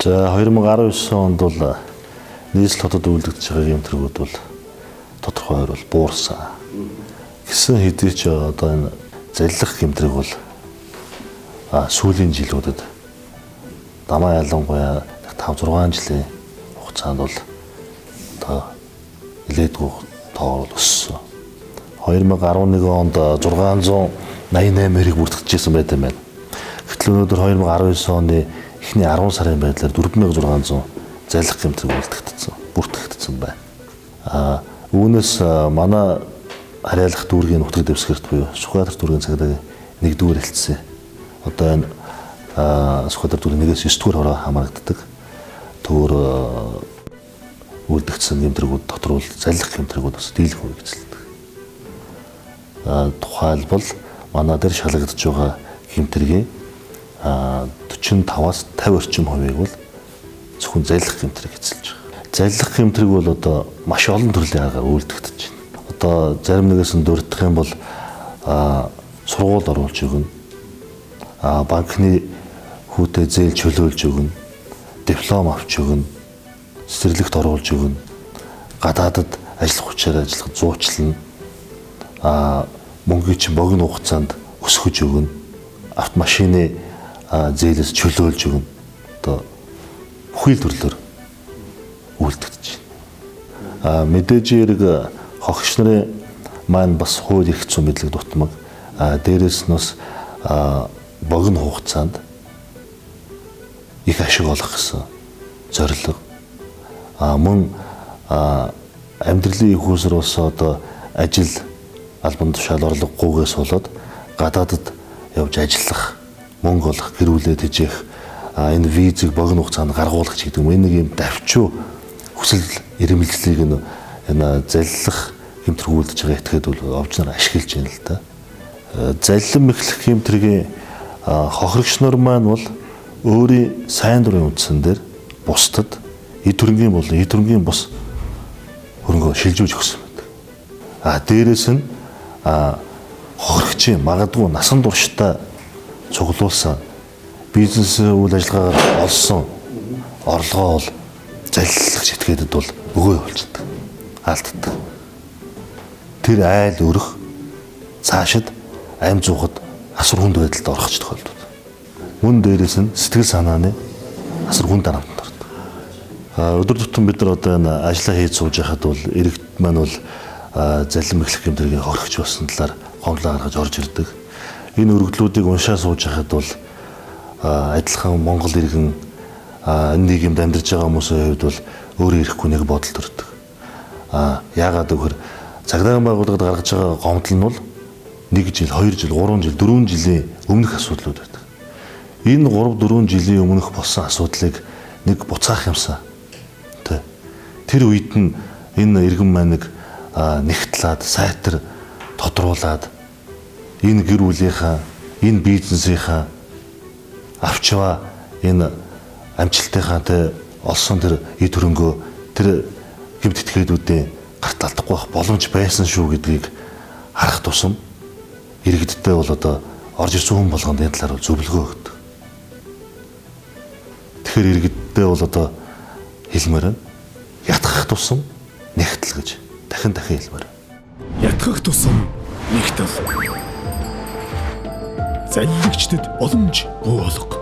За 2019 онд бол нийслэл хотод үйлдэгдэж байгаа гэмтрэгүүд бол тодорхой хувьд бол буурсан. Гэсэн хэдий ч одоо энэ заллах гэмтрэг бол сүүлийн жилүүдэд дамаа ялангуяа 5 6 жилийн хугацаанд бол одоо нэлээдгүй тоогоор бол өссөн. 2011 онд 688 хэрэг бүртгэжсэн байт юм байна. Гэтэл өнөөдөр 2019 оны эхний 10 сарын байдлаар 4600 залхих гэмтрэг үлдэгдсэн, бүртгэгдсэн байна. Үүнээс манай харьяалах дүүргийн нутаг дэвсгэрт буюу Сүхбаатар дүүргийн цагдаагийн 1-р хэлтсээ. Одоо энэ Сүхбаатар дүүргийн 1-ээс 9-р хороо хамрагддаг. Төвөр үлдэгдсэн гэмтрэгүүд дотор бол залхих гэмтрэгүүд бас дийлэх хувийг эзэлдэг. Тухайлбал манай дээр шалгагдж байгаа гэмтэргийн 45-аас 50 орчим хувийг бол зөвхөн залхих гэмтрэг эзэлж байгаа. Залхих гэмтрэг бол одоо маш олон төрлийн аргаар үйлдэгдэж байна. Одоо зарим нэгээс нь дурдах юм бол сургууль оруулж өгнө. Банкны хүүтэй зээл чөлөөлж өгнө. Диплом авч өгнө. Цэцэрлэгт оруулж өгнө. Гадаадад ажиллах хүчээр ажиллах зуучлана. Мөнгийг чинь богино хугацаанд өсгөж өгнө. Автомашины зээлээс чөлөөлж өгнө. Одоо бүхий л төрлөөр үйлдэгдэж байна. Мэдээж хэрэг хохирогч нарын маань бас хууль эрх зүйн мэдлэг дутмаг. Дээрээс нь бас богино хугацаанд их ашиг олох гэсэн зорилго. Мөн амьдралын их усэр бас одоо ажил албан тушаал орлогогүйгээс болоод гадаадад явж ажиллах, мөнгө олох, гэр бүлээ тэжээх, энэ визийг богино хугацаанд гаргуулах ч гэдэг юм. Энэ нэг юм давчуу хүсэл эрмэлзлийг энэ заллах гэмтрэг үйлдэж байгаа этгээд бол овж нар ашиглаж байна л да. Заллан мэхлэх гэмтрэгийн хохирогч нар маань бол өөрийн сайн дурын үндсэн дээр бусдад эд хөрөнгийн болон эд хөрөнгийн бус хөрөнгөө шилжүүлж өгсөн байдаг. Дээрээс нь хохирогчийн магадгүй насан туршдаа цуглуулсан бизнес үйл ажиллагаагаар олсон орлогоо бол заллах этгээдэд бол өгөө явуулчихдаг. Алддаг. Тэр айл өрөх цаашид ам зуухад асар хүнд байдалд орох ч тохиолдод. Мөн дээрээс нь сэтгэл санааны асар хүнд дарамтанд ордог. Өдөр тутам бид нар одоо энэ ажлаа хийж сууж байхад бол иргэд маань бол залин мэхлэх гэмтрийн хорхиж болсон талаар гомдлоо гаргаж орж ирдэг. Энэ өргөдлүүдийг уншаа сууж байхад бол адилхан Монгол иргэн энэ нийгэмд амьдарч байгаа хүмүүсийн хувьд бол өөрөө ирэхгүй нэг бодол төрдөг. Яагаад гэвэл цагдаагийн байгууллагад гаргаж байгаа гомдол нь бол 1 жил, 2 жил, 3 жил, 4 жилийн өмнөх асуудлууд байдаг. Энэ 3 4 жилийн өмнөх болсон асуудлыг нэг буцаах юмсан. Тэ. Тэр үед нь энэ иргэн маань нэг нэгтлаад, сайтар тодруулаад энэ гэр бүлийнхаа, энэ бизнесийнхаа авчваа энэ амжилтынхаа тэ олсон тэр эд хөрөнгөө тэр гэмт этгээдүүдийн гарт алдахгүй байх боломж байсан шүү гэдгийг харах тусам иргэдтэй бол одоо орж ирсэн хүн болгонд энэ талаар зөвлөгөө өгдөг. Тэгэхээр иргэдтэй бол одоо хэлмээр нь ятгах тусам нэгтэл гэж дахин дахин хэлмээр. Ятгах тусам нэгтэл. Заллагчдад боломж бий болго.